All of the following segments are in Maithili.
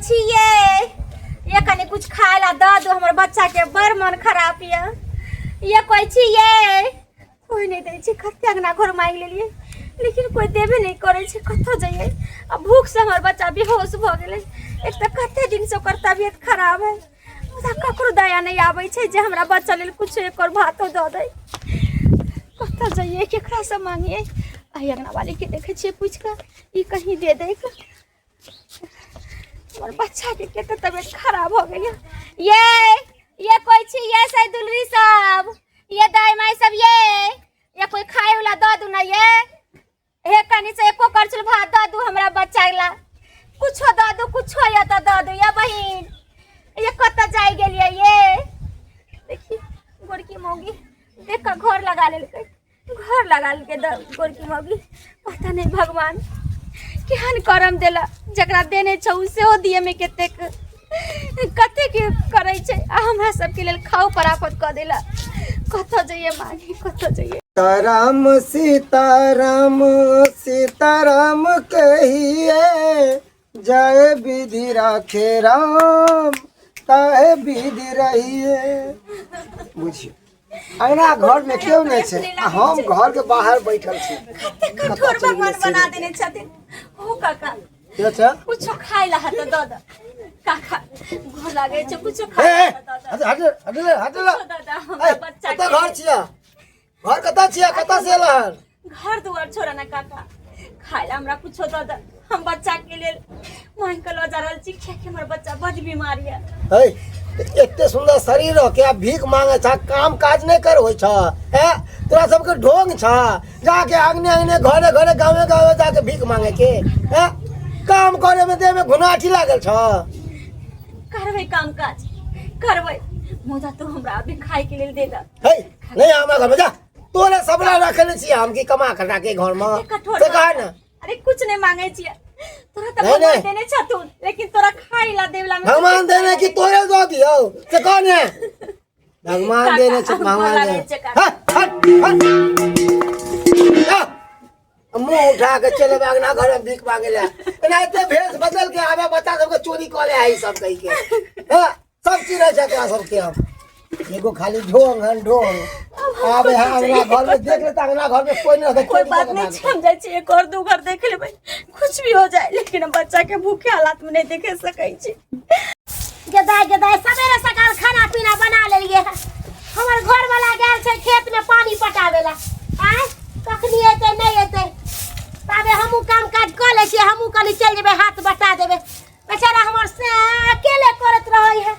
छियै ये कनि कुछ खाय ला दऽ दू हमर बच्चा के बड़ मन खराब यऽ ये कोइ छियै कोइ नहि दै छै कते अंगना घर मांगि लेलियै लेकिन कोइ देबे नहि करै छै कतऽ जइयै आ भूखसँ हमर बच्चा बेहोश भऽ गेलै एक तऽ कते दिनसँ ओकर तबियत खराब है मुदा ककरो दया नहि आबै छै जे हमरा बच्चा लेल कुछ एक और भातो दऽ दै कतऽ जइयै केकरासँ मांगियै एहि अंगना वालीके देखै छियै पूछि कऽ ई कहीं दे दै हमर बच्चाके कते तबियत खराब हो गेल ये ये कोई छी ये सही दुलरी सब ये दाई माई सब ये ये कोई खाए वाला दऽ दू ना ये हे कनी से एको करछुल भात दऽ दू हमरा बच्चा ला कुछो दऽ दू कुछो या तऽ दऽ दू ये बहिन ये कतऽ जाय गेलियै ये देखी गोरकी मौगी देख कऽ घर लगा लेलकै घर लगा लेलकै गोरकी मौगी पता नहि भगवान केहन करम देला जकरा देने छौ सेहो दिएमे कतेक कतेक करै छै आ हमरा सबके लेल खाओ पर आफत कऽ देला कतऽ जइए मांगे कतऽ जइए सीताराम सीताराम सीताराम कहिए जय विधि राखे राम ताहे विधि रहिए। बुझियौ अंगना घर में केओ नहि छै आ हम घर के बाहर बैठल छी। कते कठोर भगवान बना देने छथिन हो काका। के छै? कुछो खाय ला हाथ दऽ दऽ काका, गोर लागै छै, कुछो खाय ला दऽ दऽ। हट हट हट कुछो दऽ दऽ हमरा बच्चा कतऽ घर छिया? घर कतऽ छिया? कतऽ से एला हन? घर दुआर छोड़ा ना काका, खाय ला हमरा कुछो दऽ दऽ, हम बच्चा के लेल मांगि कऽ लऽ जा रहल छी कियाकि हमर बच्चा बड बीमार यऽ। है एते सुंदर शरीर रह के आ भीख मांगे छ, काम काज नहीं कर होय छ। है तोरा सबके ढोंग छ जाके अंगने अंगने घरे घरे गावे गावे जाके भीख मांगे के। है काम करे में देह में घुनाठी लागल छ। करबै काम काज करबै, मुदा तू हमरा अभी खाय के लेल दे दऽ। है नहीं हमरा घर में जा, तोरे सबला रखले छी हम की कमा के राखे घर में। कठोर से कहे ना। अरे कुछ नहीं मांगे छियै तोरा तऽ नहीं, भगवान नहीं। देने छथुन, लेकिन तोरा खाय ला देवला में भगवान देने की तोरे दऽ दियौ से कह ने। भगवान काका, देने छै, हम भगवान बोला देने। लै छै, काका। हट, हट, हट। जा। मुंह उठा के चले अंगना घर में भीख मांगे ला। एनाहिते भेष बदल के आबे बच्चा सबके चोरी कऽ ले है सब कहि के। हाँ, सब चीज रहै छै एकरा सबके। हम एगो खाली ढोंग हन ढोंग आबे है अंगना घर में देख लेता, अंगना घर में कोई नहीं रहता, कोई चोरी बात कऽ के नहीं भाग छै, हम जाइ छी एक और दू घर देख लेबै, कुछ भी हो जाए लेकिन हम बच्चा के भूखे हालात में नहीं देखे सकै छी। गेदाय गेदाय सवेरे सकाल खाना पीना बना लेलिए है। हमर घर वाला गेल छै खेत में पानी पटावे ला, आय कखनी एतै नहीं एतै, ताबे हमहूँ काम काज कऽ लै छियै, हमहूँ कनि चलि जेबै हाथ बटा देबै। बेचारा हमर से अकेले करैत रहै है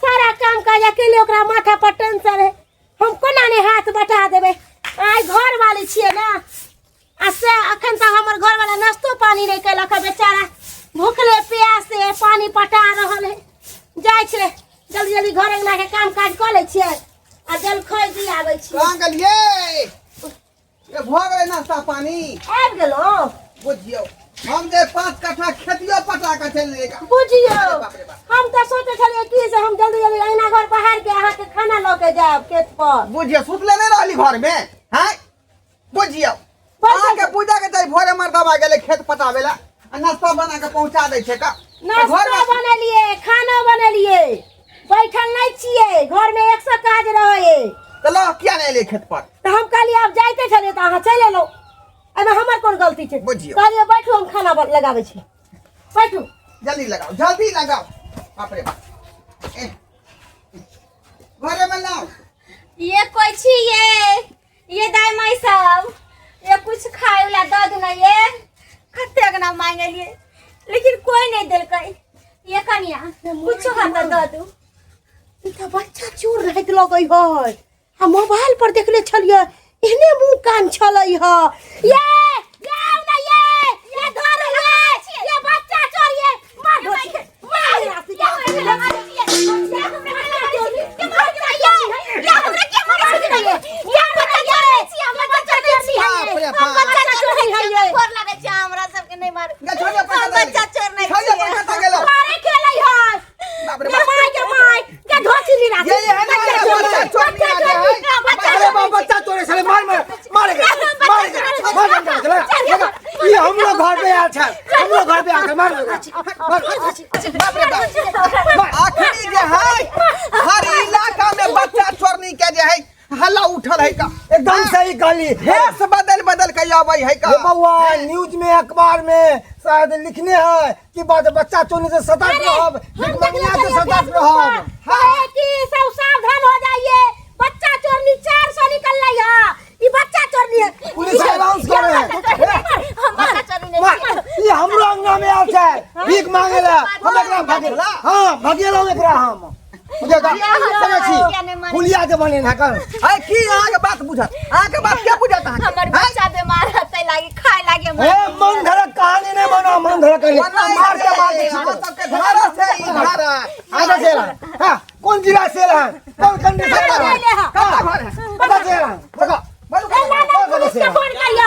सारा काम काज अकेले, ओकरा माथा पर टेंशन है, हम कोना नहि हाथ बटा देबै। आइ घर वाली छियै ने, आ से अखन तक हमर घर वाला नाश्तो पानी नहीं केलक है, बेचारा भूखले प्यासे पानी पटा रहल है। जाइ छै जल्दी जल्दी घर अंगना के काम काज कऽ लै छियै आ जलखै दी आबै छियै। कहाँ गेलियै? ए भऽ गेलै नाश्ता पानी? आबि गेलहुँ। बुझियौ हम जे 5 कट्ठा खेतियो पटा कऽ चलि एलियै। बुझियौ अरे बाप रे बाप। हम तऽ सोचै छलियै कि जे हम जल्दी जल्दी अंगना घर बहार के अहाँके खाना लऽ के जायब खेत पर। बुझियौ सुतले नहि रहली घर में हैं? बुझियौ बैठल अहाँके छी। पूजा के चाही भोरे मर्दबा गेलै खेत पटाबै लए आ नाश्ता बना के पहुंचा दै छै का। नाश्ता बनेलियै, खाना बनेलियै, बैठल नहि छियै, घर में 100 काज रहै। तऽ लऽ किया नहि एलियै खेत पर? तऽ हम कहलियै आब जाइते छलियै तऽ अहाँ चलि एलहुँ, एहिमे हमर कोन गलती छै? बुझियौ। कहलियै बैठू हम खाना लगाबै छी, बैठू। जल्दी लगाओ जल्दी लगाओ। बाप रे बाप। ए, घरे में लाओ। ये कोई छी ये दाई माई सब ये कुछ खाए वाला दऽ दू ना ये, कते अंगना मांगलिए लेकिन कोई नहीं देलकै। ये कनिया कुछ हाथ दऽ दू। ई तऽ बच्चा चोर रहैत लगै है, आ मोबाइल पर देखले छलियै एहने मुँह कान छलै ह। ये ये आउ ना ये, ये धर ये, ये बच्चा चोर ये मार दो मार राशि के। बाप रे बाप। गोर लागै छै, हमरा सबके नहीं मारू। गे, छोड़ियौ पैसा हम दे। बच्चा चोर नहीं छोड़ियौ छियै। पैसा दे गेलौ। मारे खेलै है। बाप रे गे बाप। माय के माय के धोती नी राखी। ये ये है ना बच्चा चोर नहीं आ गया है। अरे बाप, बच्चा चोर है, साले मार मार मारेगा मारेगा मार मार। मार मार बाप रे बाप आखिरी जे है हर इलाका में बच्चा चोरनी के जे है हल्ला उठल है का एकदम सही कहली भेष बदल बदल के आबै है का हे बउआ न्यूज में अखबार में शायद लिखने है कि बात बच्चा चोरी से सतर्क रहब हम भिखमंगिया देखले से छलियै सतर्क फेसबुक रहब पर। कहे कि सब सावधान हो जाइए बच्चा चोरनी 400 निकल रही है ई बच्चा चोरनी है पुलिस अनाउंस कर रहे हैं हम बच्चा चोरी नहीं मार, ये हमरो अंगना में आयल छै भीख मांगे ला हम एकरा भगेला हां भगेलौ एकरा हम बुझे का समझ छी पुलिया के बने ना कर है की अहाँ के बात बुझत अहाँ के बात के बुझत अहाँ हमर बच्चा बीमार हतै लागी खाए लागी ए मन धरक कहानी नहीं बना मन धरक कहानी मार के मार के अहाँ सबके धारा से ई धारा आधा से रहा हां कौन जिला से रहा कौन कंडीशन से रहा है। हां पता से रहा देखो बोलू ए, ना, ना, पुलिस के फोन करियो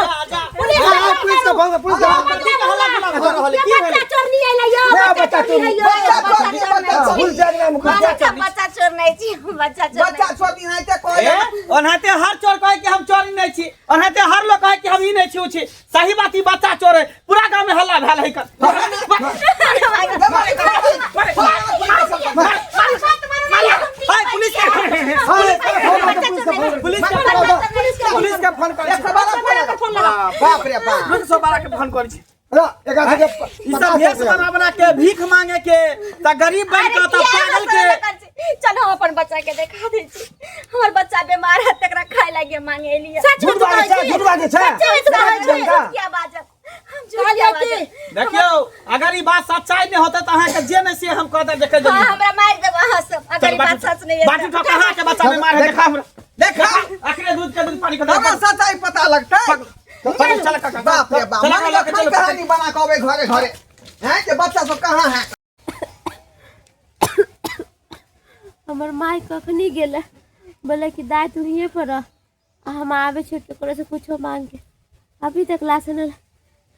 पुलिस के हाँ, फोन पुलिस के करू। फोन पुलिस के फोन करू। ये बच्चा चोरनी अइलै यौ, ना, बच्चा बच्चा चोरनी चोरनी। है यौ। बच्चा चोरनी, बच्चा हाँ, भूल जाएगा हम कुछ बच्चा बच्चा चोर नहीं छी बच्चा चोर बच्चा चोरनी है ते कोई ए, ओनाहिते हर चोर कहे कि हम चोरी नहीं छी ओनाहिते हर लोग कहे कि हम ई नहीं छी उ छी सही बात ई बच्चा चोर है पूरा गांव में हल्ला भेल है कर हाय पुलिस के हाँ, फोन करो, पुलिस के फोन करो। पुलिस के पुलिस के फोन कर 112 फोन लगा। बाप रे बाप 112 के फोन कर छी ला, एकरा सबके ई सब भेष बना बना के भीख मांगे के त गरीब बन के त पागल के चलो हम अपन बच्चा के देखा दै छी हमर बच्चा बीमार है तकरा खाए लागे मांगे एलिए सच में झूठ तू बाजै कहै छै, छी? झूठ बाजै छै। सच्चे में तू कहै छी? जनता। क्या बाजब हम झूठ कहलियै क्या कि बाजब देखियो अगर ई बात सच्चाई नहीं होता त अहाँ के जे नहीं से हम कह दे देखे हाँ जल्दी हमरा मार देब अहाँ सब अगर ई बात सच नहीं है बाटू ठो कहाँ के बच्चा बीमार है देखा हमरा देखा अखरे दूध के दूध पानी के हमरा सच्चाई पता लगतै चल चल काका बाप रे बाप चल मन काका, लखन चल कहानी बना के अबै घरे घरे हैं के बच्चा सब कहाँ है हमर माय कखनी गेलै बोले कि दाय तू हियें पर रह आ हम आबै छियै ककरोसँ कुछो मांगके अभी तक लासे नहि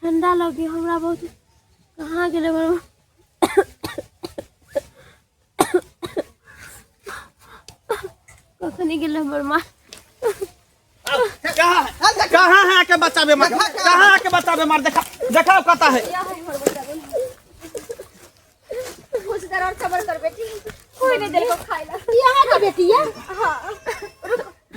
ठंडा लग गेल हमरा बहुत कहाँ गेलै हमर माय? कखनी गेलै हमर माँ कहाँ है कहाँ है के बच्चा बीमार कहाँ है के बच्चा बीमार देखा देखाओ कता है कुछ देर और सबर कर बेटी कोई नहीं देलको खाए ला ई अहाँके बेटी ये?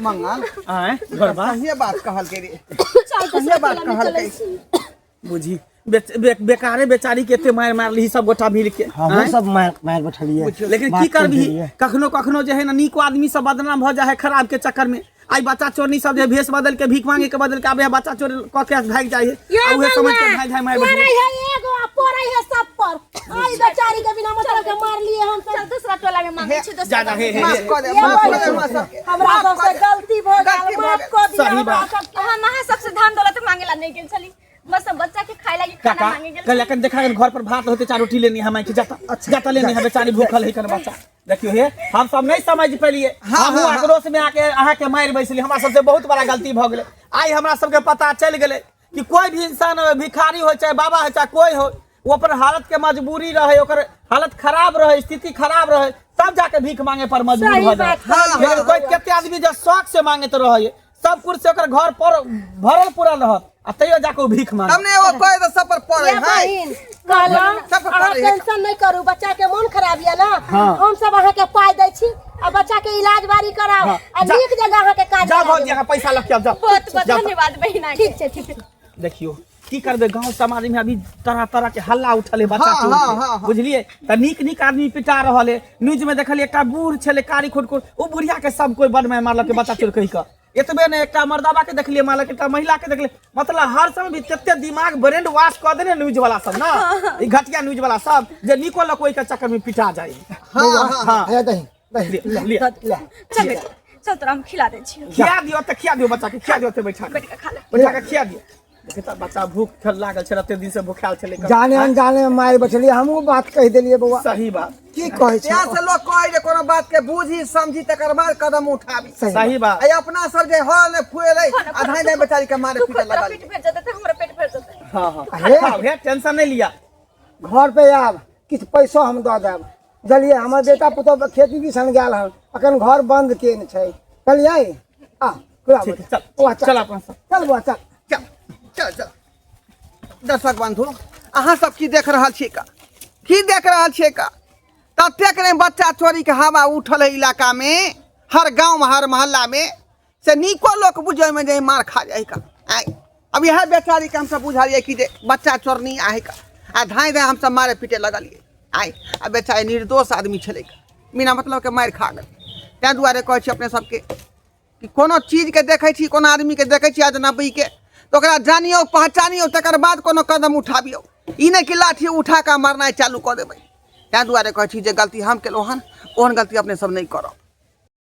मंगल आए घरबा सही बात कहल के रे चल सही दोसर बात टोला में कहल चलै के छी। बुझी बेकारे बेचारी के एते मार मारली सब गोटा मिल के हमहूँ आँय? सब मार मार बैठलियै लेकिन की करबी कखनो कखनो जे है ना नीको आदमी सब बदनाम भऽ जाइ है खराब के चक्कर में आई बच्चा चोरनी सब जे भेष बदल के भीख मांगे के बदल के आबे है बच्चा चोर कऽ के भागि जाइ है ये आ उहे समझ के बउआ, भागि जाइ मारि मारै बैठलै। है एगो आ पड़ै है सब पर। आई बेचारी के बिना मतलब के मार लिए हम सब। चल दूसरा टोला में मांगे छी जा दूसरा जा हे हे माफ हे। कऽ दे ये माफ कऽ दे बहिन, हमरा सबके हमरा माफ सबसे कऽ दे। गलती भऽ गेल गलती भऽ माफ गेल। कऽ दिअ सही हमरा बात। सबके। हम अहाँ सबसे धान दौलत मांगे ला नहीं गेल छली बस हम बच्चा के खाए लागी खाना काका मांगे गेल कल अखन देखा घर पर भात होते चार रोटी लेनी हम के जाता जाता लेनी है बेचारी भूखल है कन बच्चा देखियो हे हम सब नहीं समझ पेलिए हाँ, हमहूँ हाँ, आक्रोश में आके अहाँ के मारि बैसली हमरा सबसे बहुत बड़ा गलती भऽ गेलै आइ हमरा सबके पता चलि गेलै कि कोई भी इंसान हो भिखारी हो चाहे बाबा हो चाहे कोई हो वो अपन हालत के मजबूरी रहे ओकर हालत खराब रहे स्थिति खराब रहे तब जाके भीख मांगे पर मजबूर सही भऽ जाए बात हाँ, लेकिन हाँ, कोई कते आदमी जे शौक से मांगैत रहे सब कुछ से ओकर घर पर भरल पुरल रहत आ तैयो जाके ओ भीख मांगे तब ने एगो कह दे सब पर पड़े ये है बहिन कहलहुँ सब पर अहाँ पड़ै है। टेंशन नहि करू बच्चा के मोन खराब यऽ ने हाँ। हम सब अहाँके पाइ दै छी आ बच्चा के इलाज बारी कराउ हाँ, आ जा। नीक जगह अहाँके काज जा करा भौजी देब। अहाँ पैसा लऽ के आउ जाओ बहुत बहुत जाओ। धन्यवाद बहिना के ठीक छै ठीक छै देखियो की करबै गांव समाज में अभी तरह तरह के हल्ला उठल है बच्चा हाँ, चोर हाँ, के। हाँ, हाँ। बुझलिए तऽ नीक नीक आदमी पिटा रहल है न्यूज में देखलिए एकटा बूढ़ छलै कारी खुटकुर ओ बुढ़िया के सब कोई बड में मारलक बच्चा चोर कहि कऽ एतबे ने एकटा मर्दाबा के देखलिए मारलक एकटा महिला के देखलिए मतलब हर समय भी तते दिमाग ब्रेन वॉश कऽ देने न्यूज वाला सब ना ई घटिया न्यूज वाला सब जे नीको लोक ओहि के चक्कर में पिटा जाए हाँ हाँ हाँ हे दही दही लिअ, लिअ। ले चल बेटी चल तोरा हम खिला दै छियौ खिया दियौ तऽ खिया दियौ बच्चा के खिया दियौ ओतै बैठा के बैठ के खा ले बैठा के खिया दियौ देखै तऽ बच्चा भूख छल लागल छल एते दिन से भूखायल छलै जाने अनजाने में मारि बैठलियै हमहूँ बात कहि देलियै बौआ सही बात की कहै छै तें से लोग कहै जे कोनो बात के बूझी समझी तकर बाद कदम उठाबी सही सही बात आ अपना सब जे हल ने फुएलै आ धाइ धाइ बेचारी के मारे तू पीटे खुद तोरा लगल पेट भरि जेतै तऽ हमरा पेट भरि जेतै हाँ हाँ हे। खाओ हे टेंशन नहीं लिया घर पे आयब किछु पैसो हम दऽ देब बुझलियै हमर बेटा पुतहु खेती दिसन गेल हन अखन घर बंद केने छै कहलियै आ खुला ठीक है, चल बौआ चल अपन सब चल बौआ चल चल चल चल दर्शक बंधु अहाँ सब की देख रहल छियै का की देख रहल छियै का ततेक नहि बच्चा चोरीके हवा उठल है इलाकामे हर गाँवमे हर मोहल्लामे से नीको लोक बुझैमे जे मार खा जाइ का आँय अब इएह बेचारीके हमसब बुझलियै कि जे बच्चा चोरनी आहे का आ धाँइ धाँइ हमसब मारे पीटे लगलियै आँय आ बेचारी निर्दोष आदमी छलै बिना मतलबके मारि खा गेल ताहि दुआरे कहै छी अपने सबके कि कोनो चीजके देखै छी कोनो आदमीके देखै छी अजनबीके तऽ ओकरा जानियौ पहचानियौ तकर बाद कोनो कदम उठाबियौ ई नहि कि लाठी उठा कऽ मारनाइ चालू कऽ देबै ताहि दुआरे कहै छी जे गलती हम केलहुँ हन ओहन गलती अपने सब नहि करब।